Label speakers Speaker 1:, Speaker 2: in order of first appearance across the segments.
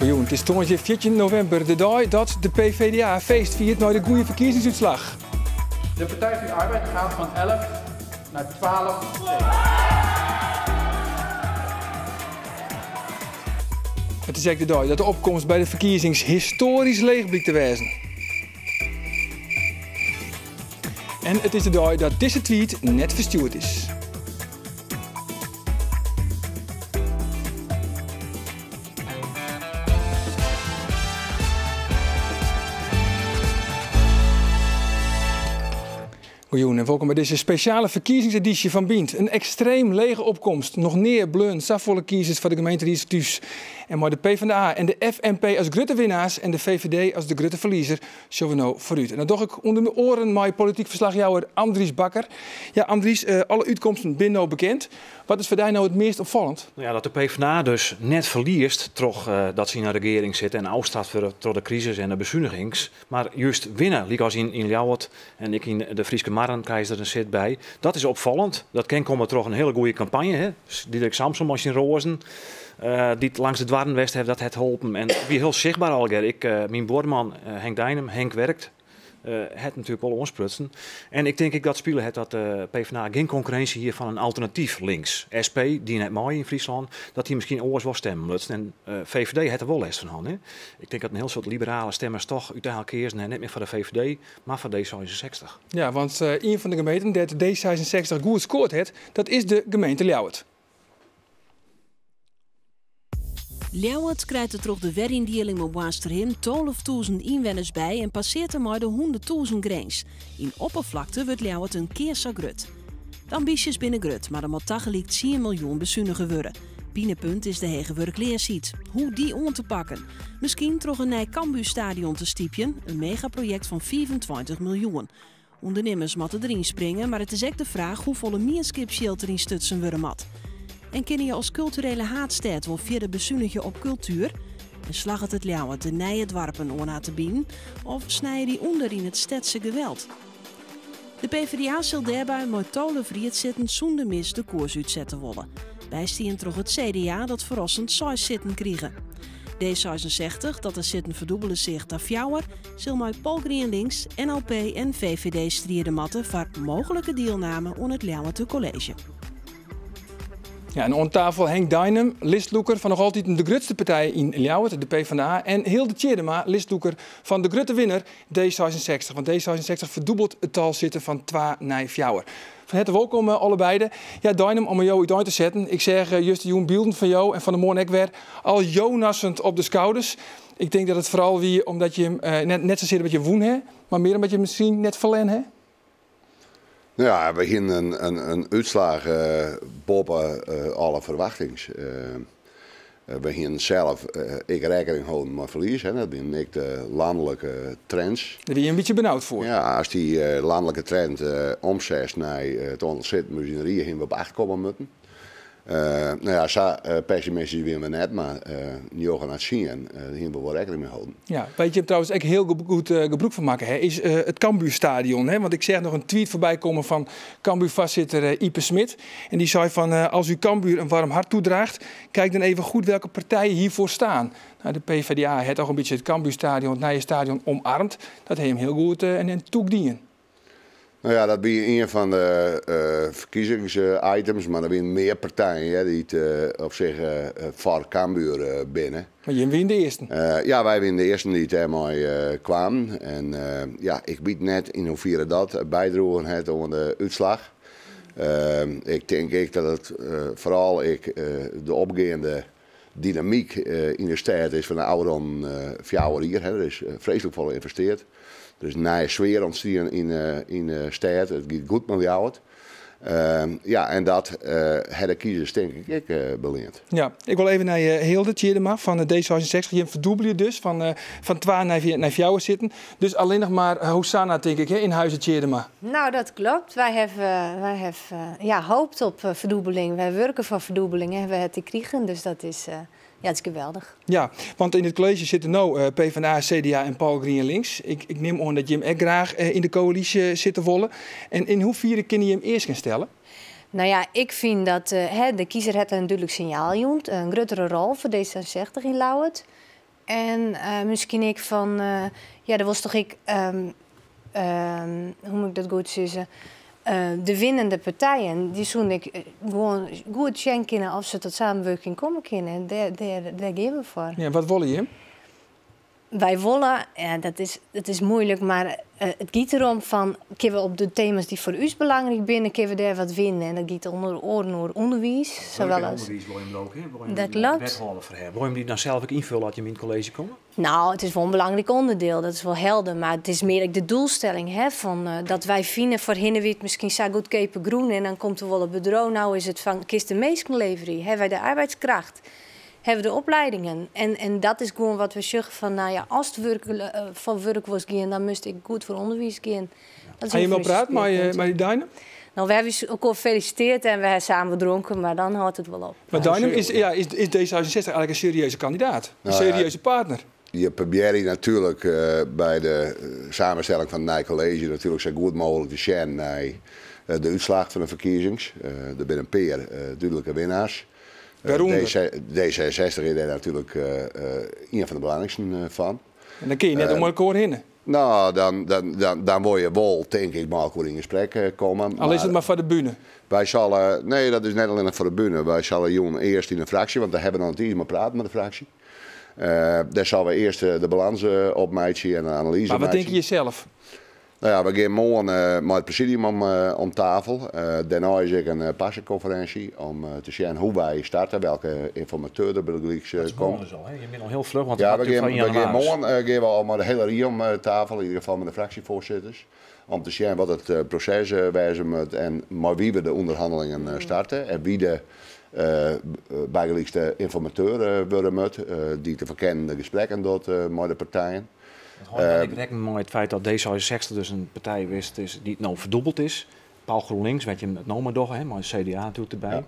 Speaker 1: Goejûn, it is tongersdei 14 novimber, de dei dat de PVDA feest fiert nei de goede ferkiezingsútslach.
Speaker 2: De Partij van de Arbeid gaat van 11 naar 12 zetels.
Speaker 1: It is ek de dei dat de opkomst by de ferkiezings histoarysk leech blykt te wêzen. En it is de dei dat dizze tweet net ferstjoerd is. Goejûn en wolkom by dizze spesjale ferkiezingsedysje fan Bynt. In ekstreem lege opkomst, noch nea bleaun safolle kiezers foar de gemeenteried thús. En mei de PvdA en de FNP as grutte winnaars en de VVD as de grutte ferliezer sjogge we no foarút. En dat doch ik ûnder oaren mei polityk ferslachjouwer Andries Bakker. Ja, Andries, alle útkomsten binne no bekend. Wat is foar dy no it meast opfallend?
Speaker 3: Nou ja, dat de PvdA dus net ferliest troch dat se yn in regearing sitte en ôfstraft wurde troch de krisis en de besunigings, mar just winne, lykas yn Ljouwert en ek yn de Fryske Marren krije se der in sit by. Dat is opfallend. Dat kin komme troch in hiele goede kampanje. Hè. Diederik Samsom mei syn roazen, dy't langs de doarren west hawwe, dat hat holpen. En it wie hiel sichtber allegear. Ik, myn buorman Henk Deinum, Henk Werkt, hat natuerlik wol oansprutsen. En ik tink ek dat spile hat dat de PvdA gjin konkurrinsje hie fan in alternatyf links. SP die net mei yn Fryslân, dat hie miskien oars wol stemmen lutsen. En VVD hat der wol lêst fan hân. Hè. Ik tink dat in hiel soad liberale stemmers toch úteinlik keazen ha, net mear foar de VVD, mar foar D66.
Speaker 1: Ja, want ien fan de gemeenten dêr't D66 goed skoard hat, dat is de gemeente Ljouwert.
Speaker 4: Ljouwert krijt der troch de weryndieling mei Boarnsterhim 12.000 ynwenners by en passeart dermei de 100.000 grins. Yn opperflakte wurdt Ljouwert in kear sa grut. De ambysjes binne grut, mar der moat tagelyk 10 miljoen besunige wurde. Pinepunt is de hege wurkleasheid. Hoe dy oan te pakken? Miskien troch in nij Cambuurstadion te stypjen, in megaprojekt fan 25 miljoen. Undernimmers moatte deryn springe, mar it is ek de fraach hoefolle mienskipsjild deryn stutsen wurde moat. En kinne je as kulturele haadstêd wol fierder besunigje op kultuer? En slagget it Ljouwert de nije doarpen oan har te binen of snije dy ûnder yn it stedse geweld? De PvdA sil dêrby mei 12 riedssitten sûnder mis de koers útsette wolle. Bystien troch it CDA dat ferrassend 6 sitten krige. D66, dat de sitten ferdûbele seach ta 4, sil mei Pal GrienLinks, NLP en VVD stride moatte foar mooglike dielname oan it Ljouwerter kolleezje.
Speaker 1: Ja, en oan tafel Henk Deinum, listlûker fan noch altyd de grutste partij yn Ljouwert, de PvdA. En Hilde Tjeerdema, listlûker fan de grutte winner D66. Want D66 ferdûbelt it tal sitten fan 2 nei 4. Fan herte wolkom allebeide. Ja, Deinum, om mei jo útein te setten. Ik seach justerjûn bylden fan jo en fan 'e moarn ek wer al Jonassend op de skouders. Ik tink dat it foaral wie omdat je net sasear omdat je wûn ha, mar mear omdat je miskien net ferlern ha.
Speaker 5: Nou ja, we hienen in útslach boppe alle ferwachtings. We hienen sels ek rekkening holden mei ferlies. Hè. Dat wienen ek de lanlike trends.
Speaker 1: Dêr wie je in bytsje benaud foar.
Speaker 5: Ja, as dy lanlike trend omsetst nei it oantal sitten by ús yn de rie, hienen we op 8 komme moatten. Nou ja, sa pessimistysk wiene we net, mar 9 nei 10 hiene we wol rekkening mei holden.
Speaker 1: Ja, wêr't je trouwens ek hiel goed gebrûk fan makke ha, is it Cambuurstadion. Hè? Want ik seach noch in tweet foarby kommen fan Cambuurfoarsitter Ype Smid. En dy sei fan, als u Cambuur een warm hart toedraagt, kijk dan even goed welke partijen hiervoor staan. Nou, de PvdA hat toch in bytsje it Cambuurstadion, it nije stadion, omarmd. Dat ha jim hiel goed en tûk dien.
Speaker 5: Nou ja, dat wie ien fan de ferkiezingsitems, mar der wiene mear partijen hear, dy't op sich foar Cambuur binne.
Speaker 1: Mar jim wiene de earsten?
Speaker 5: Ja, wy wiene de earsten dy't dêrmei kwamen. En ja, ik wit net yn hoefiere dat bydroegen hat oan de útslach. Ik tink ek dat it foaral ek de opgeande dynamyk yn de stêd is fan de ôfrûne 4 jier. Der is freeslik folle ynvesteard. Der is in nije sfear ûntstien yn de stêd. It giet goed mei Ljouwert. Ja, en dat ha de kiezers tink ik ek beleand.
Speaker 1: Ja, ik wol even nei Hilde Tjeerdema fan de D66. Jim ferdûbelje dus fan 2 nei 4 sitten. Dus allinnich mar Hosanna, tink ik, hè, yn Huize Tjeerdema.
Speaker 6: Nou, dat klopt. Wy hawwe, ja, hoopt op ferdûbeling. Wy wurken foar ferdûbeling en we hawwe it krigen, dus dat is, ja, it is geweldich.
Speaker 1: Ja, want yn it kolleezje sitte no PvdA, CDA en Pal GrienLinks. Ik nim oan dat jim ek graach yn de koälysje sitte wolle. En yn hoefiere kinne jim easken stelle?
Speaker 6: Nou ja, ik fyn dat de kiezer hat in dúdlik sinjaal jûn. In gruttere rol foar D66 yn Ljouwert. En miskien ek fan, ja, der was toch ek, hoe moat ik dat goed sizze? De winnende partijen, dy soene ek gewoan goed sjen kinne oft se ta samenwurking komme kinne. En dêr geane we foar.
Speaker 1: Ja, wat wolle jim?
Speaker 6: Wy wolle, ja, dat is muoilik, mar it giet derom fan, kinne we op de tema's dy't foar ús belangryk binne, kinne we dêr wat winne. En dat giet ûnder oaren oer ûnderwiis. Sawol as
Speaker 3: Ûnderwiis wolle jim ek, hè? Wolle jim
Speaker 6: Dat
Speaker 3: die
Speaker 6: kloppet.
Speaker 3: wethâlder foar hawwe. Wolle jim dy dan sels ek ynfolje as jim yn it kolleezje komme?
Speaker 6: No, it is wol in belangryk ûnderdiel, dat is wol helder. Mar it is mear ek de doelstelling, hè, fan, dat wy fine foarhinne wie it miskien sa goedkeape grûn en dan komt der wol in bedriuw. No is it fan, kinst de minsken leverje? Hawwe wy de arbeidskracht? Hawwe we de opliedingen? En dat is gewoan wat we sjogge fan, no ja, ast wurk, foar wurk wolst gean, dan moatst ek goed foar ûnderwiis gean. Dat is
Speaker 1: Ha je
Speaker 6: in
Speaker 1: al praat
Speaker 6: spearpunt.
Speaker 1: mei dy Deinum?
Speaker 6: No, we hawwe elkoar felysitearre en we hawwe samen dronken, mar dan hâldt it wol op.
Speaker 1: Mar Deinum is, ja, is D66 eigentlik in serieuze kandidaat? In
Speaker 5: No ja,
Speaker 1: serieuze partner?
Speaker 5: Je probearje natuerlik by de samenstelling fan it nije kolleezje natuerlik sa goed mooglik te sjen nei de útslach fan de ferkiezings. Der binne in pear dúdlike winnaars.
Speaker 1: Wêrûnder?
Speaker 5: D66 is dêr natuerlik ien fan de belangryksten fan.
Speaker 1: En dan kinne je net om elkoar hinne.
Speaker 5: No, dan wol je wol, tink ik, mei elkoar yn gesprek komme.
Speaker 1: Al is it mar foar de bühne.
Speaker 5: Wy sille, nee, dat is net allinnich foar de bühne. Wy sille jûn earst yn de fraksje, want dêr hawwe we noch net iens mei praat mei de fraksje. Dêr sille we earst de balâns opmeitsje en de analyze
Speaker 1: Mar wat
Speaker 5: meitsje.
Speaker 1: tinke je sels?
Speaker 5: No ja, we geane moarn mei it presidium om tafel. Dêrnei is ek in parsekonferinsje om te sjen hoe't wy starte, welke ynformateur der bygelyks
Speaker 3: Dat is
Speaker 5: komt.
Speaker 3: moarn dus al, hè? Je binne al hiel fluch, want
Speaker 5: Ja,
Speaker 3: it
Speaker 5: we
Speaker 3: moat
Speaker 5: geane,
Speaker 3: fan
Speaker 5: we geane
Speaker 3: jannewaris.
Speaker 5: moarn geane we al mei de hiele rie om tafel, yn ieder gefal mei de fraksjefoarsitters, om te sjen wat it proses wêze moat en mei wa't we de ûnderhannelingen starte en wa't de bygelyks de ynformateur wurde moat, dy't de ferkennende gesprekken docht mei de partijen.
Speaker 3: Dat hâldt ek rekken mei it feit dat D66 dus in partij west is dy't no ferdûbeld is. Paul GroenLinks, wêr't je it no mei dogge, hè, mei de CDA natuerlik derby.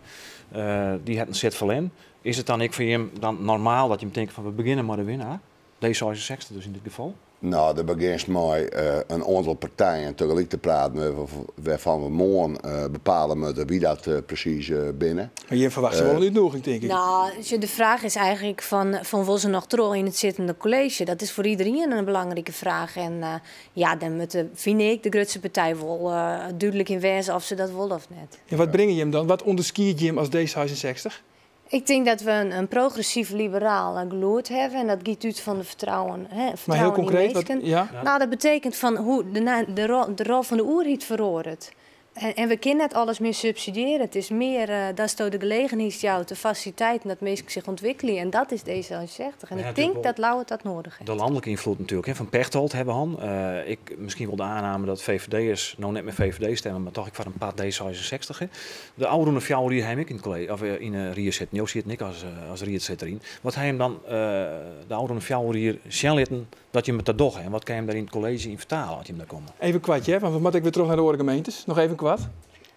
Speaker 3: Dy hat in sit ferlern. Is it dan ek foar jim dan normaal dat jim tinke fan we begjinne mei de winner? D66 dus yn dit gefal?
Speaker 5: No, der begjinst mei in oantal partijen tegelyk te praten wêrfan't we moarn bepale moatte wa't dat presys binne.
Speaker 1: Mar jim ferwachtsje wol in útnûging, tink ik.
Speaker 6: No, de fraach is eigentlik fan wolle se noch troch yn it sittende kolleezje? Dat is foar iderien in belangrike fraach. En ja, dan moat, fyn ik, de grutste partij wol dúdlik yn wêze oft se dat wolle of net.
Speaker 1: En wat bringe jim dan? Wat ûnderskiedt jim as D66?
Speaker 6: Ik tink dat we in progressyf liberaal gelûd hawwe en dat giet út fan de fertrouwen, hè,
Speaker 1: Mar hiel
Speaker 6: fertrouwen yn
Speaker 1: konkreet, wat,
Speaker 6: minsken.
Speaker 1: ja?
Speaker 6: No, dat betekent fan hoe't de rol fan de oerheid feroaret. En we kinne net alles mear subsidiearje. It is mear datsto de gelegenheid joust, de fasiliteiten dat minsken sich ûntwikkelje. En dat is D66. En
Speaker 3: Ja,
Speaker 6: ik tink
Speaker 3: natuerlik
Speaker 6: dat Ljouwert dat nedich hat.
Speaker 3: De lanlike ynfloed natuerlik, hè, fan Pechtold hawwe we al. Ik, miskien wol de oanname dat VVD'ers no net mear VVD stimme, mar dochs ek foar in part D66. Hè. De ôfrûne 4 jier ha ik yn it kolleezje, of yn de rie sitten. Jo sitte ek as riedsitter yn. Wat ha jim dan de ôfrûne 4 jier sjen litten dat jim dat dogge? En wat kin je dêr yn it kolleezje yn fertale as jim dêr komme?
Speaker 1: Even koart, hè, want we moatte ek wer troch nei de oare gemeentes. Noch even koart.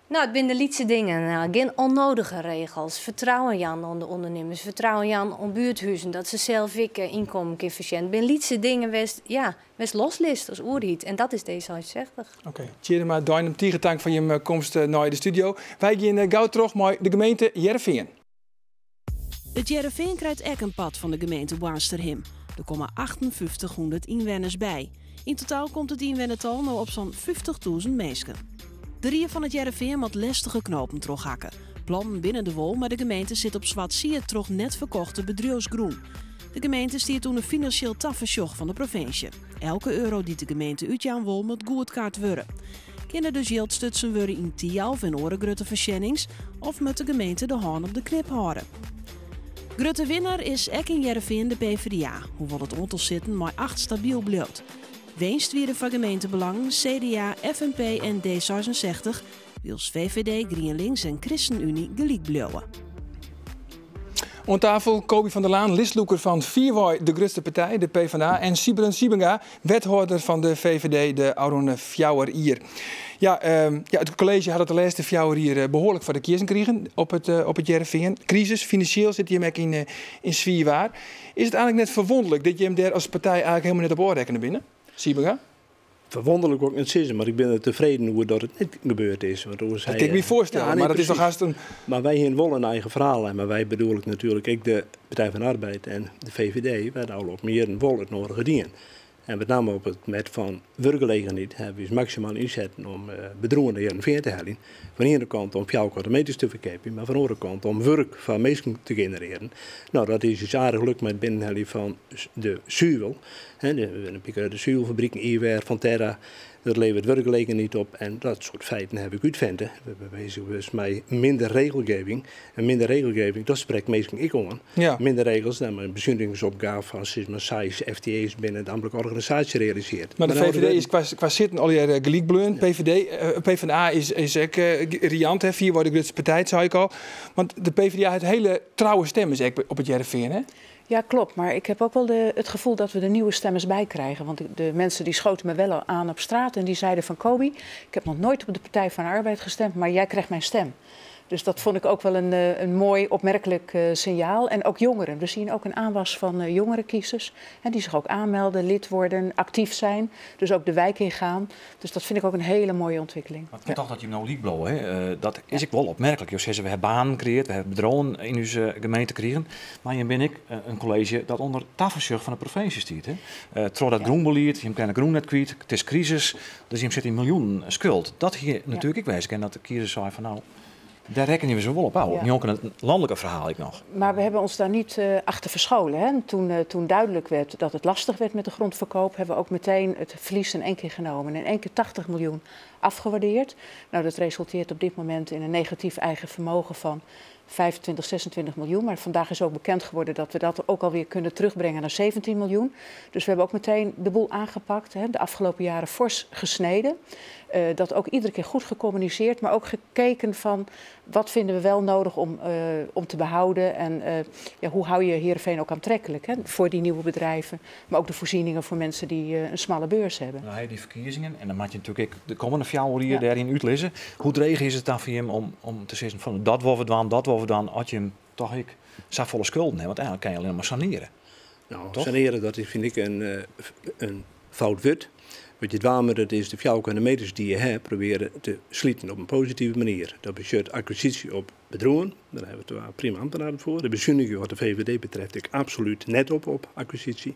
Speaker 6: No, it binne de lytse dingen. No, gjin ûnnedige regels. Fertrouwen jaan oan de ûndernimmers. Fertrouwen jaan oan buerthuzen. Dat se sels ek ynkommen kinne foarsjen. It binne lytse dingen wêr'tst, ja, wêr'tst loslitst as oerheid. En dat is D66.
Speaker 1: Oké. Tjeerdema, Deinum, tige tank foar jim komst nei de studio. Wy geane gau troch mei de gemeente Hearrenfean.
Speaker 4: It Hearrenfean krijt ek in part fan de gemeente Boarnsterhim. Der komme 5800 ynwenners by. Yn totaal komt it ynwennertal no op sa'n 50.000 minsken. De rie fan it Hearrenfean moat lestige knopen trochhakke. Plannen binne der wol, mar de gemeente sit op swart sier troch net ferkochte bedriuwsgrûn. De gemeente stiet ûnder finansjeel tafersjoch fan de provinsje. Elke euro dy't de gemeente útjaan wol, moat goedkard wurde. Kinne dus jild stutsen wurde yn Thialf en oare grutte foarsjennings of moat de gemeente de hân op de knip hâlde? Grutte winner is ek yn Hearrenfean de PvdA, hoewol't it oantal sitten mei 8 stabyl bliuwt. Winst wie der foar Gemeentebelangen, CDA, FNP en D66, wylst VVD, GrienLinks en ChristenUnie gelyk bliuwe.
Speaker 1: Oan tafel Coby van der Laan, listlûker fan fierwei de grutste partij, de PvdA, en Siebren Siebenga, wethâlder fan de VVD, de ôfrûne 4 jier. Ja, it kolleezje hat it de lêste 4 jier behoarlik foar de kiezzen krigen op it Hearrenfean. Krisis, finansjeel sit jim ek yn swier waar. Is it eigentlik net ferwûnderlik dat jim dêr as partij eigentlik hielendal net op ôfrekkene binne? Siebenga?
Speaker 7: Ferwûnderlik wol ik net sizze, mar ik bin der tefreden oer dat it net gebeurd is. Want oars
Speaker 1: Dat kin ik my foarstelle,
Speaker 7: Ja, nee,
Speaker 1: mar dat is toch
Speaker 7: presys.
Speaker 1: hast in...
Speaker 7: Mar wy hiene wol in eigen ferhaal. En mei wy bedoel ik natuerlik ek de Partij van de Arbeid en de VVD. Wy ha de ôfrûne jierren wol it nedige dien. En met name op it mêd fan wurkgelegenheid hawwe wy ús maksimaal ynsetten om bedriuwen nei Hearrenfean te heljen. Fan de iene kant om fjouwerkante meters te ferkeapjen, mar fan de oare kant om wurk foar minsken te generearjen. No, dat is ús aardich lukt mei it binnenheljen fan de suvel. De de suvelfabriken, Iwer, Fonterra, dat leveret wurkgelegenheid op en dat soart feiten haw ik útfûn. We binne bezich dus mei minder regelgeving. En minder regelgeving, dat sprekt minsken ek oan. Minder regels, dan in besunigingsopgave fan sis mar 6 FTE's binnen de amtlike organisaasje realisearre.
Speaker 1: Mar de VVD is kwa sitten allegear gelyk bleaun. PvdA is ek riant, hè, fierwei de grutste partij, sei ik al. Want de PvdA hat hiele trouwe stimmers ek op It Hearrenfean, hè?
Speaker 8: Ja, klopt. Maar ik heb ook wel het gevoel dat we er nieuwe stemmers bij krijgen. Want de mensen die schoten me wel aan op straat en die zeiden van: Coby, ik heb nog nooit op de Partij van de Arbeid gestemd, maar jij krijgt mijn stem. Dus dat vond ik ook wel een mooi, opmerkelijk signaal. En ook jongeren. We zien ook een aanwas van jongere kiezers. Hè, die zich ook aanmelden, lid worden, actief zijn. Dus ook de wijk ingaan. Dus dat vind ik ook een hele mooie ontwikkeling.
Speaker 3: Maar toch dat je no lyk bliuwe, hè? Dat is ek wol opmerklik. Jo sizze, we hawwe banen kreëarre, we hawwe bedriuwen yn ús gemeente krigen. Mar hjir bin ik in kolleezje dat ûnder tafersjoch fan de provinsje stiet. Hè? Troch dat grûnbelied, je kinne de grûn net kwyt, it is krisis, dus je sitte yn miljoenen skuld. Dat hie natuerlik ek wêze kinnen dat de kiezers seinen fan no, dêr rekkenje we se wol op ôf. Njonken it lanlike ferhaal ek noch.
Speaker 8: Maar we hebben ons daar niet achter verscholen. Hè. Toen duidelijk werd dat het lastig werd met de grondverkoop, hebben we ook meteen het verlies in één keer genomen. In één keer 80 miljoen afgewaardeerd. Nou, dat resulteert op dit moment in een negatief eigen vermogen van 25, 26 miljoen. Maar vandaag is ook bekend geworden dat we dat ook alweer kunnen terugbrengen naar 17 miljoen. Dus we hebben ook meteen de boel aangepakt. Hè, de afgelopen jaren fors gesneden. Dat ook iedere keer goed gecommuniceerd, maar ook gekeken van wat vinden we wel nodig om te behouden. En ja, hoe hou je Heerenveen ook aantrekkelijk, hè, voor die nieuwe bedrijven. Maar ook de voorzieningen voor mensen die een smalle beurs hebben.
Speaker 3: Nou, die ferkiezingen, en dan moat je natuerlik ek de kommende 4 jier dêryn útlizze. Hoe dreech is it dan foar jim om te sizzen fan dat wolle we dwaan, dat wolle we dwaan, as je him toch ek safolle skulden ha, want eigenlik kinne je allinne mar sanearje.
Speaker 7: Nou,
Speaker 3: Toch?
Speaker 7: sanearje, dat is, fyn ik in fout wurd. Wat je dwaan dat is de fjouwerkante meters dy't je hebt probearje te sluten op in positive manier. Dat betsjut akwisysje op bedriuwen, dêr hawwe we twa prima amtnaren foar. De besuniging wat de VVD betreft ek absolút net op akwisysje.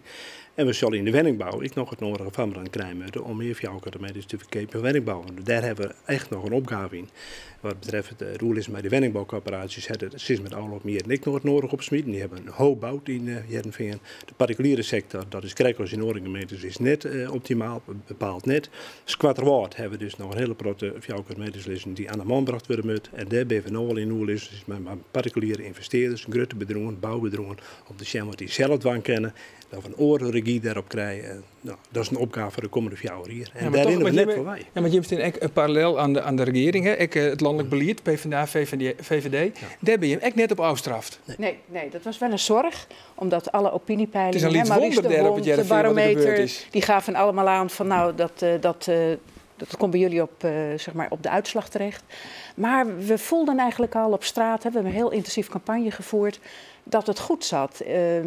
Speaker 7: En we sille yn de wenningbou ek noch it nedige fan krije moatte om mear fjouwerkante meters te ferkeapjen foar wenningbou. En dêr hawwe we echt noch in opgave yn. Wat betreft it oerlis mei de wenningboukorporaasjes, hat it sis mar ôfrûne jierren ek noch it nedige opsmiten. Dy hawwe in hoop boud yn Hearrenfean. De partikuliere sektor, dat is krekt as yn oare gemeentes, is net optimaal, bepaald net. Skoatterwâld hawwe we dus noch in hiele protte fjouwerkante meters lizzen dy't oan de man brocht wurde moatte. En dêr binne we no al yn oerlis, dus mei partikuliere ynvestearders, grutte bedriuwen, boubedriuwen, om te sjen wat dy sels dwaan kinne. Dat we in oare regy dêrop krije. En, no, dat is in opgave foar de kommende 4 jier. En
Speaker 1: Ja, mar
Speaker 7: dêr
Speaker 1: toch,
Speaker 7: rinne we
Speaker 1: want
Speaker 7: net
Speaker 1: jim-
Speaker 7: foarby.
Speaker 1: Ja, mar jim steane ek parallel oan de regearing, hè? Ek it lanlik belied, PvdA, VVD, VVD. Dêr binne jim ek net op ôfstraft.
Speaker 8: Nee, dat was wel een zorg, omdat alle opiniepeilingen...
Speaker 1: Het is een
Speaker 8: hè,
Speaker 1: lyts
Speaker 8: Maurice
Speaker 1: wonder
Speaker 8: de
Speaker 1: daar op
Speaker 8: Hond,
Speaker 1: het
Speaker 8: de
Speaker 1: Hearrenfean wat er
Speaker 8: barometer,
Speaker 1: gebeurd is.
Speaker 8: die gaven allemaal aan van nou, dat komt bij jullie zeg maar, op de uitslag terecht. Maar we voelden eigenlijk al op straat, hè, we hebben een heel intensief campagne gevoerd, dat het goed zat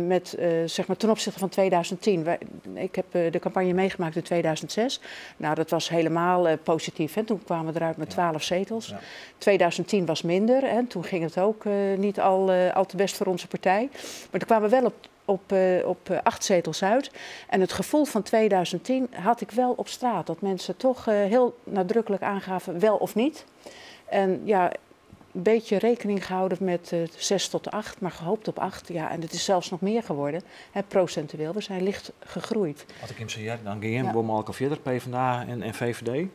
Speaker 8: met, zeg maar, ten opzichte van 2010. Ik heb de campagne meegemaakt in 2006. Nou, dat was helemaal positief. Hè. Toen kwamen we eruit met 12 zetels. 2010 was minder. Hè. Toen ging het ook niet al te best voor onze partij. Maar toen kwamen we wel op 8 zetels uit. En het gevoel van 2010 had ik wel op straat. Dat mensen toch heel nadrukkelijk aangaven, wel of niet. En ja, een beetje rekening gehouden met 6 tot 8, maar gehoopt op 8. Ja, en het is zelfs nog meer geworden, hè, procentueel. We zijn licht gegroeid.
Speaker 3: As ik him sa hear, dan gean we elkoar fierder, PvdA en VVD.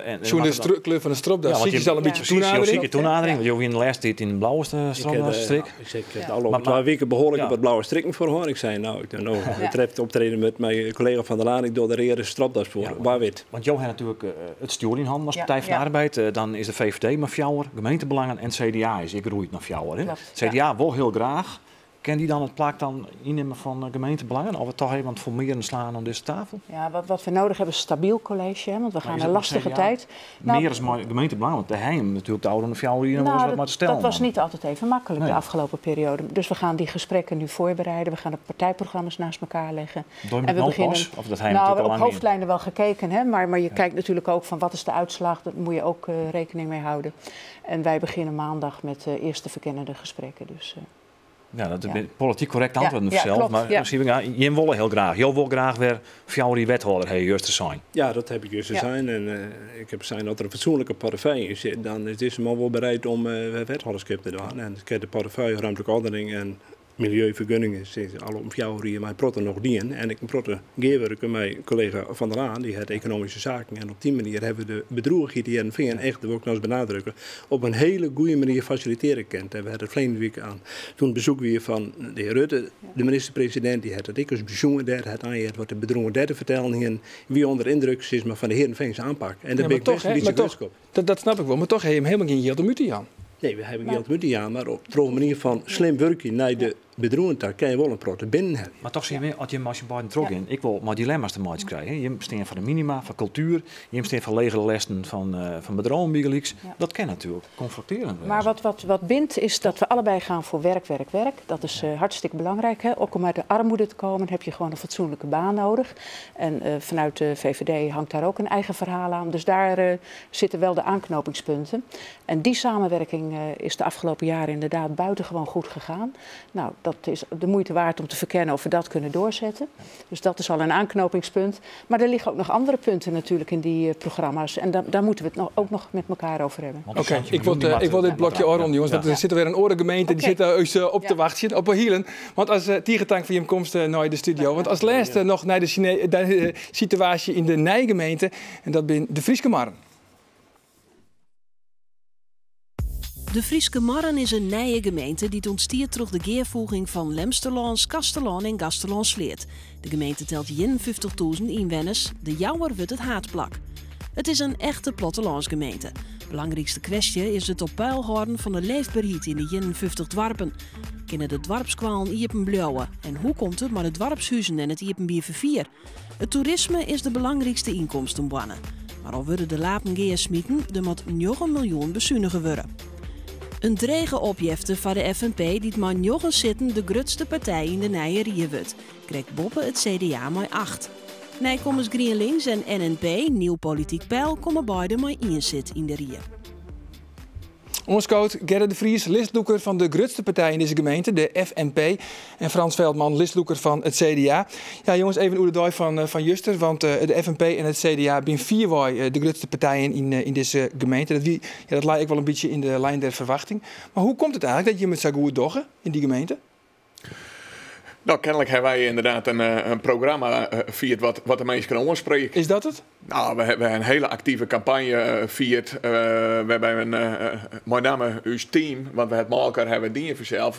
Speaker 3: En
Speaker 1: Zo'n de kleur fan de stropdas.
Speaker 3: Ja, want
Speaker 1: Zie je al in bytsje
Speaker 3: Presys,
Speaker 1: toenadering?
Speaker 3: zie je toenadering. Want jo wiene de lêste tiid yn de blauwe stropdas-strik.
Speaker 7: Ik zeg, ik heb de ôfrûne 2 wike behoarlik wat blauwe strikken foar hân. Ik sei, no, ik no, het treft optreden mei myn kollega Van der Laan, ik doch de reade stropdas foar. Wa wit.
Speaker 3: Want jo hawwe natuerlik it stjoer yn hannen as Partij fan de Arbeid. Dan is de VVD mar fjouwer, gemeentebelangen en CDA is ek groeid nei fjouwer. Hè?
Speaker 8: Kloppet,
Speaker 3: CDA wol hiel graach. Kin dy dan it plak dan ynnimme fan gemeentebelangen? Of it toch even formearren slaan oan dizze tafel?
Speaker 8: Ja, wat we nodig hebben is een stabiel college, hè, want we gaan
Speaker 3: is
Speaker 8: een
Speaker 3: dat nog
Speaker 8: lastige
Speaker 3: CDA?
Speaker 8: tijd. Nou,
Speaker 3: Mear as mei gemeentebelangen, want dêr ha jim natuerlik de ôfrûne 4 jier noch
Speaker 8: Nou,
Speaker 3: wolris wat mei te stellen.
Speaker 8: dat was niet altijd even makkelijk
Speaker 3: Nee.
Speaker 8: de afgelopen periode. Dus we gaan die gesprekken nu voorbereiden. We gaan de partijprogramma's naast elkaar leggen.
Speaker 3: Doe je
Speaker 8: En
Speaker 3: met
Speaker 8: we
Speaker 3: no
Speaker 8: beginnen-
Speaker 3: pas? Of dat hij
Speaker 8: Nou, we
Speaker 3: natuurlijk al
Speaker 8: hebben op
Speaker 3: lang niet.
Speaker 8: hoofdlijnen wel gekeken, hè, maar je kijkt natuurlijk ook van wat is de uitslag. Daar moet je ook rekening mee houden. En wij beginnen maandag met de eerste verkennende gesprekken. Dus,
Speaker 3: Ja, dat is
Speaker 8: Ja.
Speaker 3: politiek correct antwoord
Speaker 8: Ja, ja,
Speaker 3: zelf.
Speaker 8: klopt,
Speaker 3: Maar
Speaker 8: ja.
Speaker 3: Siebenga, jim wolle hiel graach. Jo wol graach wer 4 jier wethâlder ha juster sein.
Speaker 7: Ja, dat heb ik juist zijn. En ik heb zijn dat er een fatsoenlijke portefeuille in zit. Dan is deze man wel bereid om wethouderschap te doen. En ik heb de portefeuille ruimtelijke ordening en milieuvergunningen zitten al om 4 uur mijn protten nog dien. En ik een protten geerwerken met collega Van der Laan, die het economische zaken. En op die manier hebben we de bedroeging die Heerenveen echt, dat wil ik nog eens benadrukken, op een hele goede manier faciliteren kent. En we hadden het verleden week aan. Toen het bezoek weer van de heer Rutte, de minister-president, die had het ik als bezoek daar, het aan wat de bedroegen daar te vertellen en wie onder indruk is maar van de Heerenveense aanpak. En daar
Speaker 1: Ja,
Speaker 7: ben
Speaker 1: maar
Speaker 7: ik
Speaker 1: toch,
Speaker 7: best een
Speaker 1: hè,
Speaker 7: beetje
Speaker 1: maar toch,
Speaker 7: gerust op.
Speaker 1: dat snap ik wel. Maar toch heb je hem helemaal geen geld om uit te gaan.
Speaker 7: Nee, we hebben geld moeten ja, maar op de manier van slim werken naar de bedroegen, daar kan je wel een protte binnen hebben.
Speaker 3: Maar toch zie je weer, als je beiden trok in, ik wil maar dilemma's te maken krijgen. Je staat voor de minima, van cultuur, je staat voor legere lessen van bedroom, bygelyks. Dat kan natuurlijk confronterend worden.
Speaker 8: Maar wat bindt is dat we allebei gaan voor werk, werk, werk. Dat is hartstikke belangrijk. Hè? Ook om uit de armoede te komen heb je gewoon een fatsoenlijke baan nodig. En vanuit de VVD hangt daar ook een eigen verhaal aan. Dus daar zitten wel de aanknopingspunten. En die samenwerking is de afgelopen jaren inderdaad buitengewoon goed gegaan. Nou, dat is de moeite waard om te verkennen of we dat kunnen doorzetten. Dus dat is al een aanknopingspunt. Maar er liggen ook nog andere punten natuurlijk in die programma's. En daar moeten we het ook nog met elkaar over hebben.
Speaker 3: Want
Speaker 1: Oké,
Speaker 3: de Santje miljoen die
Speaker 1: ik wil dit blokje afronden, jongens. Want er zit alweer een oare gemeente, die zit daar op te wachten, op hielen. Want als tige tank van je komst naar de studio. Want als laatste nog naar de situatie in de Nijgemeente. En dat ben de Fryske Marren.
Speaker 4: De Fryske Marren is in nije gemeente dy't ûntstiet troch de gearfoeging fan Lemsterlân, Skarsterlân en Gaasterlân-Sleat. De gemeente telt 51.000 ynwenners. De Jouwer wurdt it haadplak. It is in echte plattelânsgemeente. Belangrykste kwestje is it op peil hâlden fan de leefberheid yn de 51 doarpen. Kinne de doarpsskoallen iepen bliuwe? En hoe komt it mei de doarpshuzen en it iepenbier ferfier? It toerisme is de belangrykste ynkomstenboarne. Mar al wurde de lapen gearsmiten, der moat 9 miljoen besunige wurde. In drege opjefte foar de FNP, dy't mei 9 sitten de grutste partij yn de nije rie wurdt. Krekt boppe it CDA mei 8. Nijkommers GrienLinks en NNP, Nieuw Politiek Peil, komme beide mei 1 sit yn de rie.
Speaker 1: Oanskood Gerrit de Vries, listlûker fan de grutste partij yn dizze gemeente, de FNP. En Frans Veldman, listlûker fan it CDA. Ja, jonges, even oer de dei fan juster. Want de FNP en it CDA binne fierwei de grutste partijen yn dizze gemeente. Ja, dat leit wol in bytsje yn de lijn der verwachting. Mar hoe komt it eigentlik dat jimme it sa goed dogge yn dy gemeente?
Speaker 9: Nou, kennelijk hawwe wy ynderdaad in programma fierd wat de minsken oansprekt.
Speaker 1: Is dat it?
Speaker 9: Nou, we hawwe in hiele aktive kampanje fierd. Wêrby't we, mei namme ús team, want we het mei-elkoar hawwe dien fansels,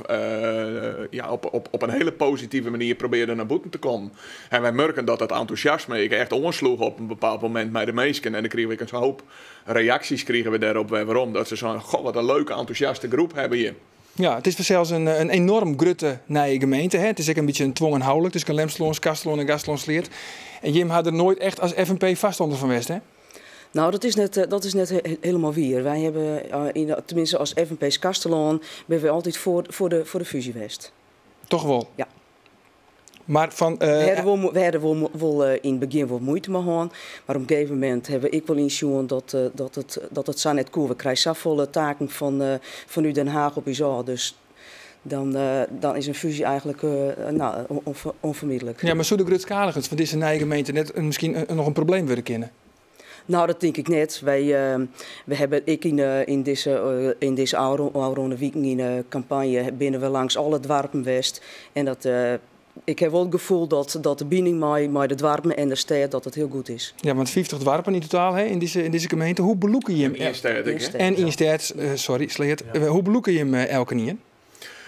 Speaker 9: ja, op in hiele positive manier probearre nei bûten te kommen. En wy merken dat dat entûsjasme ek echt oansloech op in bepaald momint by de minsken. En dan krigen we in hoop reaksjes krigen we dêrop wer werom. Dat se seinen, goh, wat in leuke, entûsjaste groep hawwe we hjir.
Speaker 1: Ja, it is fansels in enoarm grutte nije gemeente. Hè? It is ek in bytsje in twongen houlik tusken Lemsterlân, Skarsterlân en Gaasterlân-Sleat. En jim ha der noait echt as FNP foarstanner fan west, hè?
Speaker 10: Nou, dat is net helemaal wier. Wij hebben, tenminste als FNP Skarsterlân, binne we altyd foar de fúzje west.
Speaker 1: Toch wol?
Speaker 10: Ja.
Speaker 1: Mar fan,
Speaker 10: We hadden wol yn it begjin wol muoite mei hân. Mar op in gegeven momint hawwe we ek wol ynsjoen dat it sa net koe. We krije safolle taken fanút Den Haag op ús ôf. Dus dan is in fúzje eigentlik nou, ûnfermydlik.
Speaker 1: Ja, mar soe de grutskaligens fan dizze nije gemeente net miskien noch in probleem wurde kinne?
Speaker 10: Nou, dat tink ik net. We hawwe ek yn dizze ôfrûne wiken yn de kampanje binne we langs alle doarpen west. En ik ha wol it gefoel dat de bining mei de doarpen en de stêd dat it hiel goed is.
Speaker 1: Ja, want 50 doarpen yn totaal, hè, yn dizze gemeente. Hoe belûke jim
Speaker 9: En ien stêd, ek, hè?
Speaker 1: En ien stêd, sorry, Sleat. Hoe belûke jim elkenien?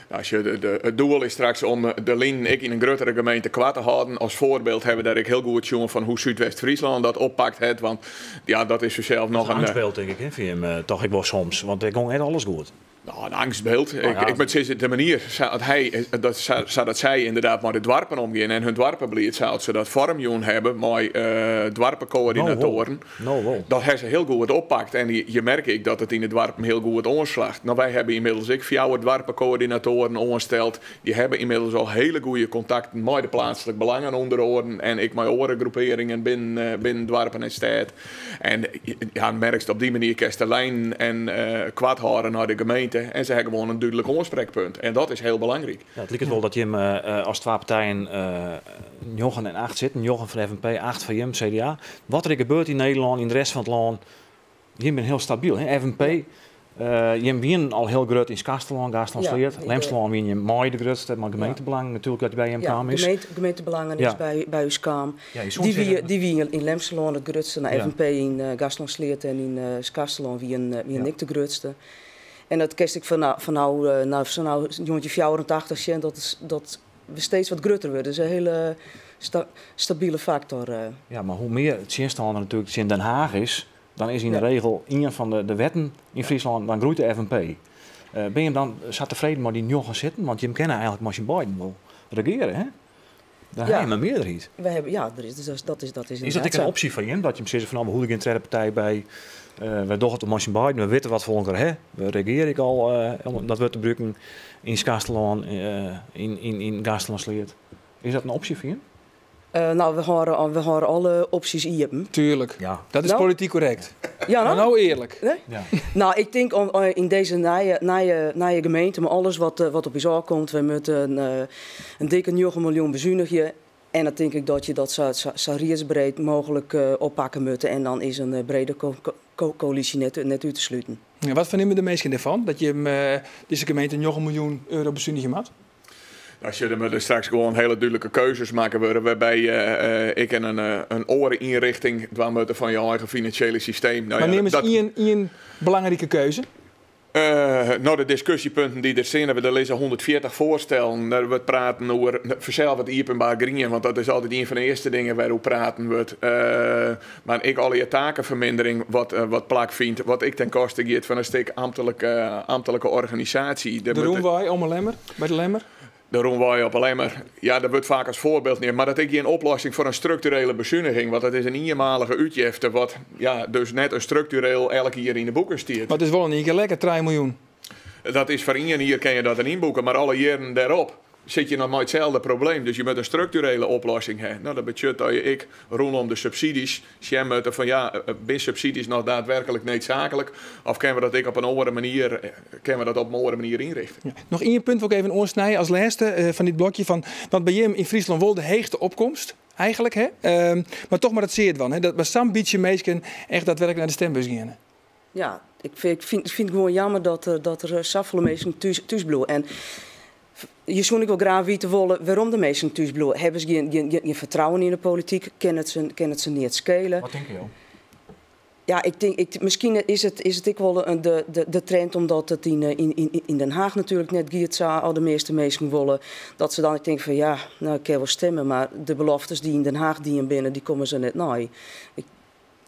Speaker 9: Nou, als je it doel is straks om de linen ek yn in gruttere gemeente koart te hâlden. As foarbyld hawwe we dêr ek hiel goed sjoen fan hoe't Súdwest-Fryslân dat oppakt hat. Want ja, dat is fansels noch
Speaker 3: Dat is
Speaker 9: in
Speaker 3: in beeld, tink ik, hè, foar jim, toch ek wol soms. Want dêr gie net alles goed.
Speaker 9: Nou, een angstbeeld. Ik moet zeggen, de manier dat hij, dat, dat zij inderdaad met de dwarpen omgaan en hun dwarpenbeleid, zodat ze dat vormjoen hebben met dwarpencoördinatoren.
Speaker 3: No, no,
Speaker 9: dat hebben ze heel goed oppakt. En je merkt ik dat het in de dwarpen heel goed aanslaagt. Nou, wij hebben inmiddels ik vier dwarpencoördinatoren aangesteld. Die hebben inmiddels al hele goede contacten met de plaatselijk belangen onder oren en ik met andere groeperingen binnen dwarpen en stad. En ja, merkst op die manier kerst de lijn en kwad houden naar de gemeente. En ze hebben gewoon een duidelijk aanspreekpunt. En dat is heel belangrijk.
Speaker 3: Ja, het lijkt wel dat je als twee partijen 9 en 8 zitten. 9 van de FNP, 8 van Jim, CDA. Wat er gebeurt in Nederland, in de rest van het land, je bent heel stabiel. Hè? FNP, je bent al heel groot in Skarsterlân, Gaasterlân-Sleat.
Speaker 10: Ja,
Speaker 3: Lemsterlân wie je mooi de grootste, maar gemeentebelang natuurlijk dat bij hem kwam is.
Speaker 10: Gemeentebelangen is bij uw kamer.
Speaker 3: Ja, je soms
Speaker 10: Die
Speaker 3: zeggen
Speaker 10: wie in Lemsterlân het grootste, nou, FNP in Gaasterlân-Sleat en in Skarsterlân wie ik de grootste. En dat kerst ik van nou, nou, van nou, jongetje 84 cent, dat we steeds wat groter worden. Dat is een hele stabiele factor.
Speaker 3: Ja, maar hoe meer het zinstander natuurlijk in Den Haag is, dan is in de regel een van de wetten in Friesland, dan groeit de FNP. Ben je dan zat tevreden met die nog zitten? Want je kennen eigenlijk Martin Biden wel regeren, hè? Daar heb je een meerderheid.
Speaker 10: We hebben, ja, er is, dus dat is, dat is
Speaker 3: Is dat
Speaker 10: inderdaad
Speaker 3: ook een
Speaker 10: zo.
Speaker 3: optie van je? Dat je hem zegt van, nou, we hoeven geen tweede partij bij. We doen het op Martin Biden, we weten wat voor elkaar hè. We regeren ik al, om dat we te gebruiken in Skarsterlân, in Gaasterlân-Sleat. Is dat een optie voor je?
Speaker 10: Nou, we houden alle opties hier.
Speaker 1: Tuurlijk.
Speaker 3: Ja.
Speaker 1: Dat is politiek correct.
Speaker 10: Ja,
Speaker 1: Maar
Speaker 10: nou?
Speaker 1: nou eerlijk.
Speaker 10: Nee?
Speaker 3: Ja.
Speaker 10: Nou, ik denk in deze nieuwe gemeente, maar alles wat op je komt, we moeten een dikke 9 miljoen bezuinigen. En dan denk ik dat je dat zo breed mogelijk oppakken moet. En dan is een brede coalitie net uit te sluiten.
Speaker 1: Ja, wat vinden de meesten ervan? Dat je hem deze gemeente 9 miljoen euro bezuinigen moet?
Speaker 9: Als je er straks gewoon hele duidelijke keuzes maken worden, waarbij ik en een oreninrichting dwang moeten van je eigen financiële systeem.
Speaker 1: Maar neem eens één belangrijke keuze.
Speaker 9: De discussiepunten die er zijn, we er lezen 140 voorstellen. Daar we praten over vanzelf het openbaar grien, want dat is altijd een van de eerste dingen waar over praten wordt. Maar ik al je takenvermindering wat plak vindt, wat ik ten koste gaat van een stuk ambtelijke organisatie.
Speaker 1: De Roenwaai om een lemmer, bij de lemmer?
Speaker 9: De Roenwaai op een lemmer. Ja, dat wordt vaak als voorbeeld neer. Maar dat is geen oplossing voor een structurele bezuiniging. Want dat is een eenmalige uitgifte wat, ja, dus net een structureel elk jaar in de boeken stiert.
Speaker 1: Maar het is wel een keer lekker, 3 miljoen.
Speaker 9: Dat is voor één jaar kan je dat erin boeken, maar alle jaren daarop zit je nog maar hetzelfde probleem. Dus je moet een structurele oplossing hebben. Dat betekent dat je ik rondom de subsidies stemmen van ja, ben subsidies nog daadwerkelijk noodzakelijk? Of kunnen we dat ik op een andere manier kunnen we dat op een andere manier inrichten?
Speaker 1: Ja. Nog één punt wil ik even oorsnijden als laatste van dit blokje. Van, want bij Jim in Friesland wel de heegste opkomst, eigenlijk. Hè? Maar toch maar dat zeer van, hè? Dat bij zo'n beetje meesken echt daadwerkelijk naar de stembus gaan.
Speaker 10: Ja, ik vind het gewoon jammer dat er zoveel mensen thuis blijven. En je zou ik wel graag weten willen waarom de mensen thuis blijven. Hebben ze geen vertrouwen in de politiek? Kan het ze niet schelen?
Speaker 3: Wat denk je al?
Speaker 10: Ja, ik denk, ik, misschien is het, is het ook wel een, de, de, de trend omdat het in Den Haag natuurlijk net giert zou, al de meeste mensen willen. Dat ze dan ik denk van ja, nou ik kan wel stemmen, maar de beloftes die in Den Haag dienen binnen, die komen ze net naar.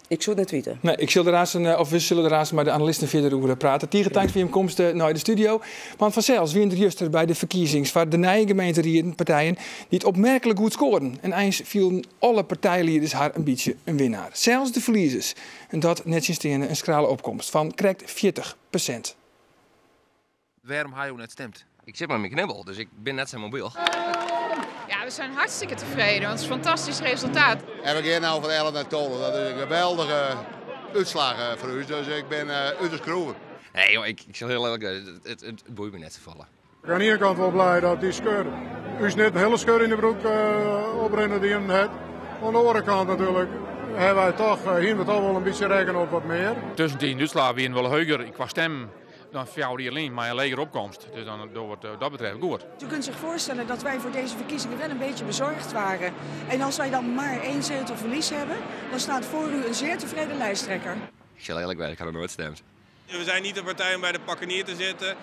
Speaker 10: Ik zou het net weten.
Speaker 1: Nee, ik zal er haast een of we zullen er haast maar de analisten verder over praten. Tegen tijd voor je komst naar de studio. Want vanzelfs wint juster bij de verkiezings waar de nieuwe gemeente partijen die het opmerkelijk goed scoren. En eens vielen alle partijleiders haar een beetje een winnaar. Zelfs de verliezers. En dat net sinds een schrale opkomst van correct 40%.
Speaker 11: Waarom ga je net stemt?
Speaker 12: Ik zit met mijn knibbel, dus ik ben net zijn mobiel.
Speaker 13: Ja, we zijn hartstikke tevreden, want het is een fantastisch resultaat.
Speaker 5: En we gaan nou van 11 naar 12. Dat is een geweldige uitslag voor u, dus ik ben uiterst kroeven.
Speaker 12: Nee joh, ik zal heel eerlijk zijn, het boeit me net te vallen.
Speaker 14: Ik ben aan de ene kant wel blij dat die scheur, u is net een hele scheur in de broek oprennen die hem had. Aan de andere kant natuurlijk hebben wij toch hier we toch wel een beetje rekenen op wat meer.
Speaker 15: Tussen die uitslag wie wel heuger qua stem dan voor jou alleen, maar een leger opkomst. Dus dan wordt het dat betreft goed.
Speaker 16: U kunt zich voorstellen dat wij voor deze verkiezingen wel een beetje bezorgd waren. En als wij dan maar 1 zetel verlies hebben, dan staat voor u een zeer tevreden lijsttrekker.
Speaker 12: Ik zal eerlijk zijn, ik had er nooit gestemd.
Speaker 17: We zijn niet de partij om bij de pakken neer te zitten.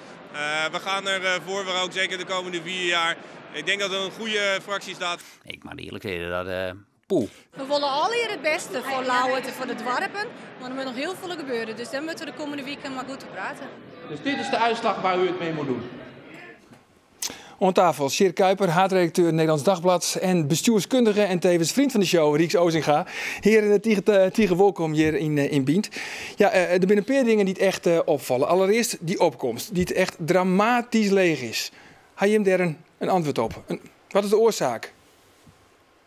Speaker 17: We gaan er voor, we ook zeker de komende 4 jaar. Ik denk dat er een goede fractie staat.
Speaker 18: Ik moet eerlijk zeggen dat poeh.
Speaker 6: We willen al hier het beste voor Ljouwert en voor de dwarpen, maar er moet nog heel veel gebeuren. Dus daar moeten we de komende weekend maar goed op praten.
Speaker 2: Dus dit is de uitslag waar u het mee moet doen.
Speaker 1: Oan tafel Sjirk Kuiper, haadredakteur Nederlands Dagblad en bestjoerskundige en tevens vriend van de show Rieks Ozinga. Heren, tige, tige wolkom hjir yn Bynt. Ja, der binne in pear dingen dy't echt opfalle. Allerearst dy opkomst, dy't echt dramatysk leech is. Ha jim dêr in antwurd op? Wat is de oarsaak?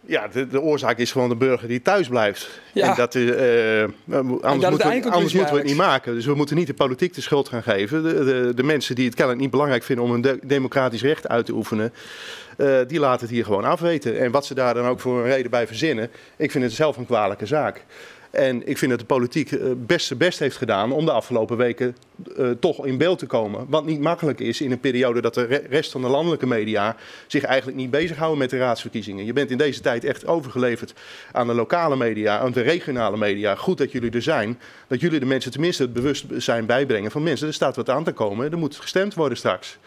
Speaker 19: Ja, de oorzaak is gewoon de burger die thuis blijft. En dat,
Speaker 1: En dat is de
Speaker 19: anders
Speaker 1: eindconclusie
Speaker 19: moeten we het niet
Speaker 1: eigenlijk.
Speaker 19: maken. Dus we moeten niet de politiek de schuld gaan geven. De mensen die het kennelijk niet belangrijk vinden om hun democratisch recht uit te oefenen, die laten het hier gewoon afweten. En wat ze daar dan ook voor een reden bij verzinnen, ik vind het zelf een kwalijke zaak. En ik vind dat de politiek best zijn best heeft gedaan om de afgelopen weken toch in beeld te komen. Wat niet makkelijk is in een periode dat de rest van de landelijke media zich eigenlijk niet bezighouden met de raadsverkiezingen. Je bent in deze tijd echt overgeleverd aan de lokale media, aan de regionale media. Goed dat jullie er zijn, dat jullie de mensen tenminste het bewustzijn bijbrengen van mensen. Er staat wat aan te komen, er moet gestemd worden straks.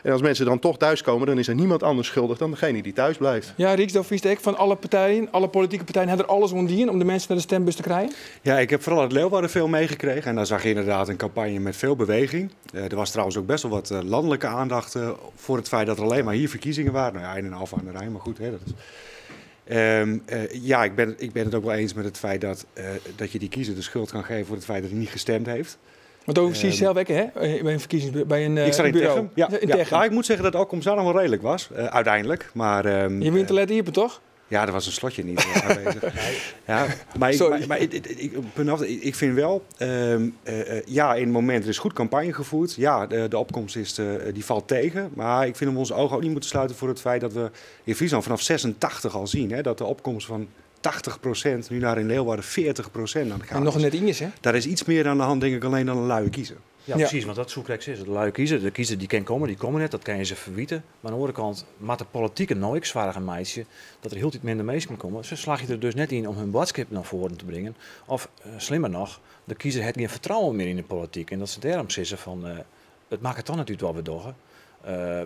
Speaker 19: En als mensen dan toch thuiskomen, dan is er niemand anders schuldig dan degene die thuis blijft.
Speaker 1: Ja, Rieks, dat vies ik van alle partijen, alle politieke partijen hebben er alles om dien om de mensen naar de stembus te krijgen.
Speaker 20: Ja, ik heb vooral uit Leeuwarden veel meegekregen. En daar zag je inderdaad een campagne met veel beweging. Er was trouwens ook best wel wat landelijke aandacht voor het feit dat er alleen maar hier verkiezingen waren. Nou ja, in en af aan de Rijn, maar goed. Hè, dat is... Ja, ik ben het ook wel eens met het feit dat je die kiezer de schuld kan geven voor het feit dat hij niet gestemd heeft.
Speaker 1: Want over precies zelf ook, hè? Bij een verkiezings-, bij een
Speaker 20: Ik sta in
Speaker 1: bureau.
Speaker 20: Techum. Ja,
Speaker 1: In
Speaker 20: ja.
Speaker 1: Techum.
Speaker 20: Nou, ik moet zeggen dat de opkomst daar nog wel redelijk was, uiteindelijk. Maar
Speaker 1: je bent te let hier, toch?
Speaker 20: Ja, er was een slotje niet aanwezig. Ja, maar ik,
Speaker 1: Sorry.
Speaker 20: maar, maar ik, ik, ik, punt af, ik, ik vind wel, ja, in het moment er is goed campagne gevoerd. Ja, de opkomst die valt tegen. Maar ik vind dat we onze ogen ook niet moeten sluiten voor het feit dat we in Friesland vanaf 86 al zien, hè, dat de opkomst van 80% nu naar in Leeuwarden 40% aan het gaan
Speaker 1: En nog
Speaker 20: is.
Speaker 1: net in is, hè?
Speaker 20: Daar is iets meer aan de hand, denk ik, alleen dan een luie kiezer.
Speaker 3: Ja, precies, want dat zoek ik is. De lui kiezen, de kiezer die kan komen, die komen net, dat kan je ze verwieten. Maar aan de andere kant, maar de politieke nooit zwaar een meisje, dat er heel iets minder mensen komen. Ze slag je er dus net in om hun boodschap naar voren te brengen. Of slimmer nog, de kiezer heeft geen vertrouwen meer in de politiek. En dat ze daarom zitten van, het maakt het dan natuurlijk wel weer door.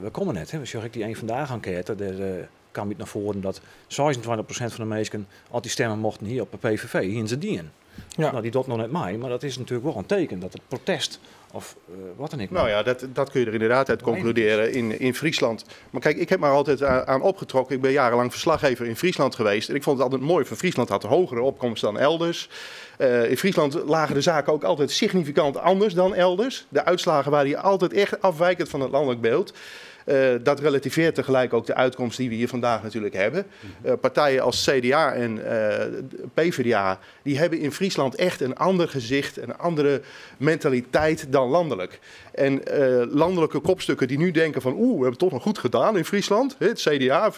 Speaker 3: We komen net, hè. We zag ik die een vandaag enquête, daar kwam het naar voren dat 26% van de mensen al die stemmen mochten hier op de PVV, hier in zijn dien. Nou, die doet nog net mij, maar dat is natuurlijk wel een teken dat het protest of wat dan ook.
Speaker 19: Nou ja, dat kun je er inderdaad uit concluderen in Friesland. Maar kijk, ik heb maar altijd aan opgetrokken. Ik ben jarenlang verslaggever in Friesland geweest. En ik vond het altijd mooi, van Friesland had hogere opkomst dan elders. In Friesland lagen de zaken ook altijd significant anders dan elders. De uitslagen waren hier altijd echt afwijkend van het landelijk beeld. Dat relativeert tegelijk ook de uitkomst die we hier vandaag natuurlijk hebben. Partijen als CDA en PvdA, die hebben in Friesland echt een ander gezicht, een andere mentaliteit dan landelijk. En landelijke kopstukken die nu denken van, oeh, we hebben het toch nog goed gedaan in Friesland, hè, het CDA,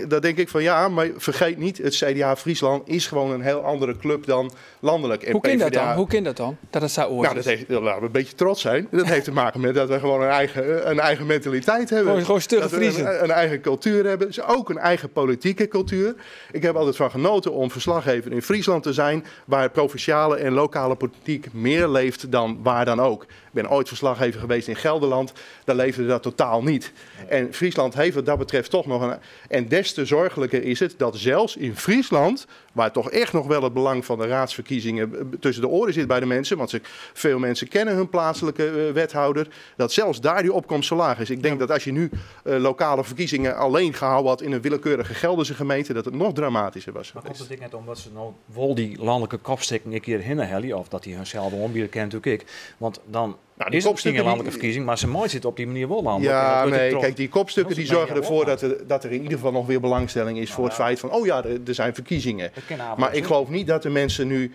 Speaker 19: dan denk ik van ja, maar vergeet niet, het CDA Friesland is gewoon een heel andere club dan landelijk. En
Speaker 1: Hoe kan dat
Speaker 19: PvdA
Speaker 1: dan? Hoe kan dat dan? Dat het zo
Speaker 19: Nou, dat heeft, laten we een beetje trots zijn. Dat heeft te maken met dat we gewoon een eigen mentaliteit hebben.
Speaker 1: Gewoon stugge
Speaker 19: Dat we
Speaker 1: Friezen.
Speaker 19: een eigen cultuur hebben. Dus ook een eigen politieke cultuur. Ik heb altijd van genoten om verslaggever in Friesland te zijn, waar provinciale en lokale politiek meer leeft dan waar dan ook. Ik ben ooit verslaggever geweest in Gelderland. Daar leefde dat totaal niet. En Friesland heeft wat dat betreft toch nog een... En des te zorgelijker is het dat zelfs in Friesland, waar toch echt nog wel het belang van de raadsverkiezingen tussen de oren zit bij de mensen, want veel mensen kennen hun plaatselijke wethouder, dat zelfs daar die opkomst zo laag is. Ik denk dat als je nu lokale verkiezingen alleen gehouden had in een willekeurige Gelderse gemeente, dat het nog dramatischer was
Speaker 3: Maar
Speaker 19: geweest.
Speaker 3: komt het niet omdat ze nou wel die landelijke kopstikken een keer hinnen hellen, of dat die hunzelf ombieden, kent natuurlijk ik. Want dan
Speaker 19: Die
Speaker 3: is het misschien
Speaker 19: kopstukken
Speaker 3: een
Speaker 19: die
Speaker 3: landelijke verkiezing, maar ze mooi zit op die manier wel landelijk.
Speaker 19: Ja,
Speaker 3: En dat wordt
Speaker 19: nee,
Speaker 3: toch
Speaker 19: kijk, die kopstukken
Speaker 3: heel
Speaker 19: die zorgen
Speaker 3: media
Speaker 19: ervoor
Speaker 3: opmaakt.
Speaker 19: dat er in ieder geval nog weer belangstelling is voor het feit van, oh ja, er zijn verkiezingen.
Speaker 3: Dat kennen we
Speaker 19: Maar
Speaker 3: ook
Speaker 19: ik
Speaker 3: zo.
Speaker 19: geloof niet dat de mensen nu,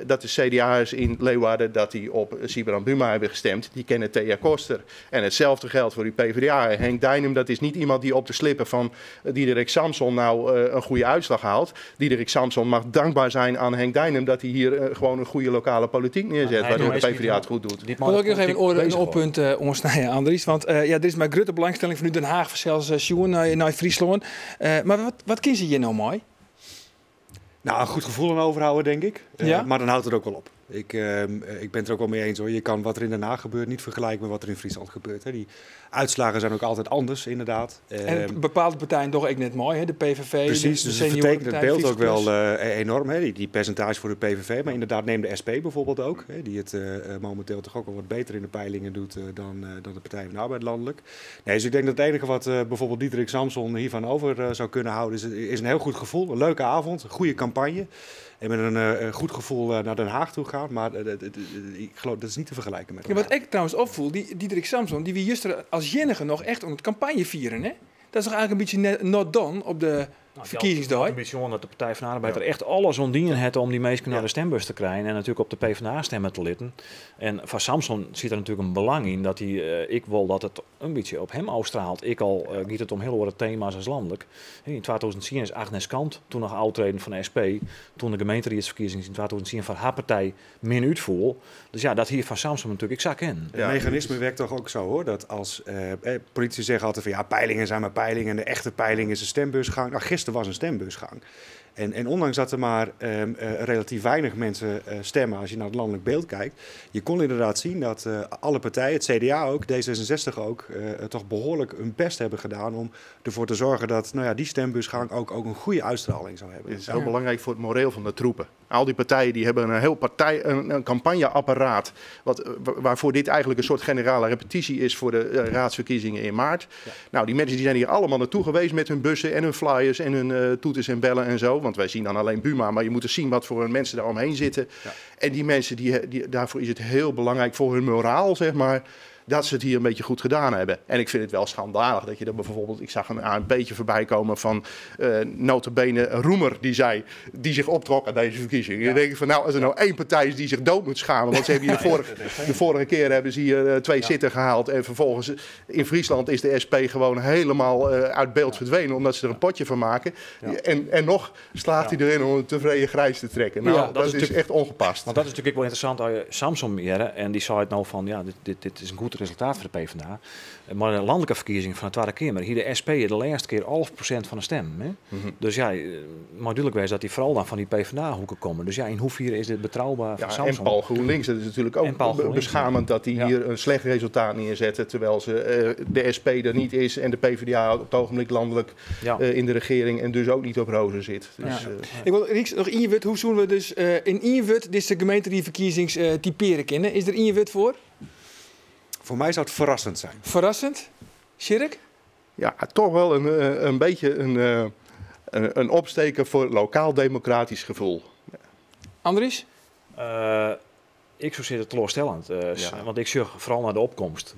Speaker 19: dat de C D A'ers in Leeuwarden, dat die op Sybrand Buma hebben gestemd. Die kennen Thea Koster. En hetzelfde geldt voor die PvdA. Henk Deinum, dat is niet iemand die op de slippen van Diederik Samsom nou een goede uitslag haalt. Diederik Samsom mag dankbaar zijn aan Henk Deinum dat hij hier gewoon een goede lokale politiek neerzet,
Speaker 3: Maar hij
Speaker 19: waardoor de
Speaker 3: is
Speaker 19: PvdA
Speaker 3: niet
Speaker 19: het goed doet.
Speaker 3: Dit
Speaker 1: Wil ik nog even een
Speaker 3: bezig
Speaker 1: oorpunt omsnijden, Andries? Want er is maar grote belangstelling vanuit Den Haag, zelfs Sjoen naar Friesland. Maar wat kiezen je nou mooi?
Speaker 20: Nou, een goed gevoel aan overhouden, denk ik. Maar dan houdt het ook wel op. Ik, ik ben het er ook wel mee eens hoor. Je kan wat er in Den Haag gebeurt niet vergelijken met wat er in Friesland gebeurt. Hè. Die uitslagen zijn ook altijd anders, inderdaad.
Speaker 1: En bepaalde partijen toch ook net mooi, hè? De PVV,
Speaker 20: Precies,
Speaker 1: de
Speaker 20: dus het vertekent het beeld ook wel
Speaker 1: enorm.
Speaker 20: Enorm, hè? Die percentage voor de PVV. Maar inderdaad, neem de SP bijvoorbeeld ook. Hè? Die het momenteel toch ook wel wat beter in de peilingen doet dan de Partij van de Arbeid landelijk. Nee, dus ik denk dat het enige wat bijvoorbeeld Diederik Samsom hiervan over zou kunnen houden, is een heel goed gevoel. Een leuke avond, een goede campagne. En met een goed gevoel naar Den Haag toe gaan. Maar ik geloof dat is niet te vergelijken met
Speaker 1: Ja, wat ik trouwens opvoel, die Diederik Samsom, die wie juist als jennige nog echt om het campagne vieren, hè? Dat is toch eigenlijk een beetje not done op de
Speaker 3: Nou,
Speaker 1: verkiezingsdag?
Speaker 3: Een beetje dat de Partij van de Arbeid er echt alles om dienen het om die mensen naar de stembus te krijgen en natuurlijk op de PvdA stemmen te litten. En van Samsom zit er natuurlijk een belang in dat hij, ik wil dat het een beetje op hem afstraalt. Ik al giet het om heel andere thema's als landelijk. In 2010 is Agnes Kant, toen nog uittreden van de SP, toen de gemeenteraadsverkiezingen in 2010 van haar partij min uitvoer. Dus ja, dat hier van Samsom natuurlijk ik zag in.
Speaker 20: Het mechanisme werkt toch ook zo hoor, dat als politici zeggen altijd van ja, peilingen zijn maar peilingen en de echte peiling is een stembusgang. Nou, gisteren was een stembusgang. En ondanks dat er maar relatief weinig mensen stemmen als je naar het landelijk beeld kijkt, je kon inderdaad zien dat alle partijen, het CDA ook, D66 ook, toch behoorlijk hun best hebben gedaan om ervoor te zorgen dat, nou ja, die stembusgang ook een goede uitstraling zou hebben.
Speaker 19: Het is heel belangrijk voor het moreel van de troepen. Al die partijen die hebben een heel partij, een campagneapparaat, waarvoor dit eigenlijk een soort generale repetitie is voor de raadsverkiezingen in maart. Ja. Nou, die mensen die zijn hier allemaal naartoe geweest met hun bussen en hun flyers en hun toeters en bellen en zo. Want wij zien dan alleen Buma, maar je moet dus zien wat voor mensen daar omheen zitten. Ja. En die mensen, daarvoor is het heel belangrijk voor hun moraal, zeg maar, dat ze het hier een beetje goed gedaan hebben. En ik vind het wel schandalig dat je dat bijvoorbeeld... Ik zag een ANP'tje voorbij komen van nota bene Roemer, die zich optrok aan deze verkiezingen. Ja. Dan denk ik van, nou, als er nou één partij is die zich dood moet schamen... want ze hebben hier de vorige keer hebben ze hier 2 zitten gehaald... en vervolgens in Friesland is de SP gewoon helemaal uit beeld verdwenen... omdat ze er een potje van maken. Ja. En nog slaagt hij erin om een tevreden grijs te trekken. Nou, ja, dat is echt ongepast.
Speaker 3: Want dat is natuurlijk wel interessant. Als je Samsom hier, en die zei het nou van, ja, dit is een goed resultaat voor de PvdA. Maar de landelijke verkiezing van de Tweede Kamer, hier de SP de laatste keer 11% van de stem. Hè? Mm-hmm. Dus ja, maar duidelijk wijs dat die vooral dan van die PvdA-hoeken komen. Dus ja, in hoeverre is dit betrouwbaar van Samsom?
Speaker 19: En Paul GroenLinks, dat is natuurlijk ook beschamend dat die hier een slecht resultaat neerzetten, terwijl ze, de SP er niet is en de PvdA op het ogenblik landelijk in de regering en dus ook niet op rozen zit. Dus,
Speaker 1: Ik wil Rieks, nog Injewut, hoe zullen we dus in Injewut deze gemeenteverkiezings typeren kennen? Is er Injewut voor?
Speaker 20: Voor mij zou het verrassend zijn.
Speaker 1: Verrassend? Sjirk?
Speaker 19: Ja, toch wel een beetje een opsteker voor lokaal democratisch gevoel.
Speaker 1: Andries?
Speaker 3: Ik zou zeggen teleurstellend. Want ik zorg vooral naar de opkomst.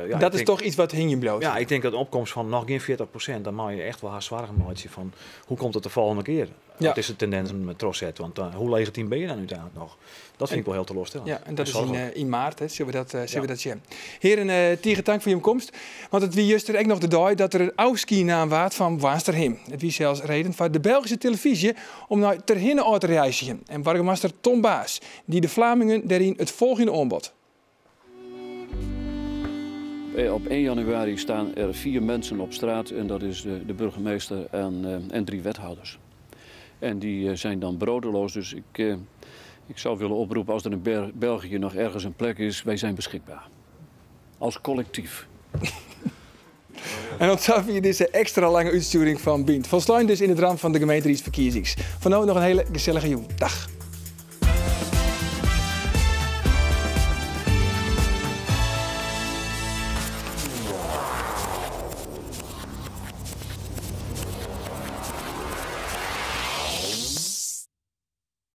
Speaker 3: Ja,
Speaker 1: dat is toch iets wat hing je bloot?
Speaker 3: Ja, ik denk dat de opkomst van nog geen 40%, dan mag je echt wel haar zwaar maken van hoe komt het de volgende keer? Ja. Wat is de tendens met Trosset? Want hoe legitiem ben je dan uiteindelijk nog? Dat vind ik wel heel teleurstellend.
Speaker 1: Ja, en dat is in maart, hè, zullen we dat zien. Heren, tegen dank voor je komst. Want het wie juist er ook nog de dag dat er een afski-naam waard van Boarnsterhim. Het wie zelfs reden van de Belgische televisie om naar Terherne te reizen. En burgemeester Tom Baas, die de Vlamingen daarin het volgende aanbod.
Speaker 21: Op 1 januari staan er 4 mensen op straat en dat is de burgemeester en 3 wethouders. En die zijn dan brodeloos, dus ik zou willen oproepen als er in België nog ergens een plek is, wij zijn beschikbaar. Als collectief.
Speaker 1: En dan zag je deze extra lange uitsturing van Bynt. Volsluit dus in het raam van de gemeenteraadsverkiezings. Voor nu nog een hele gezellige jong. Dag.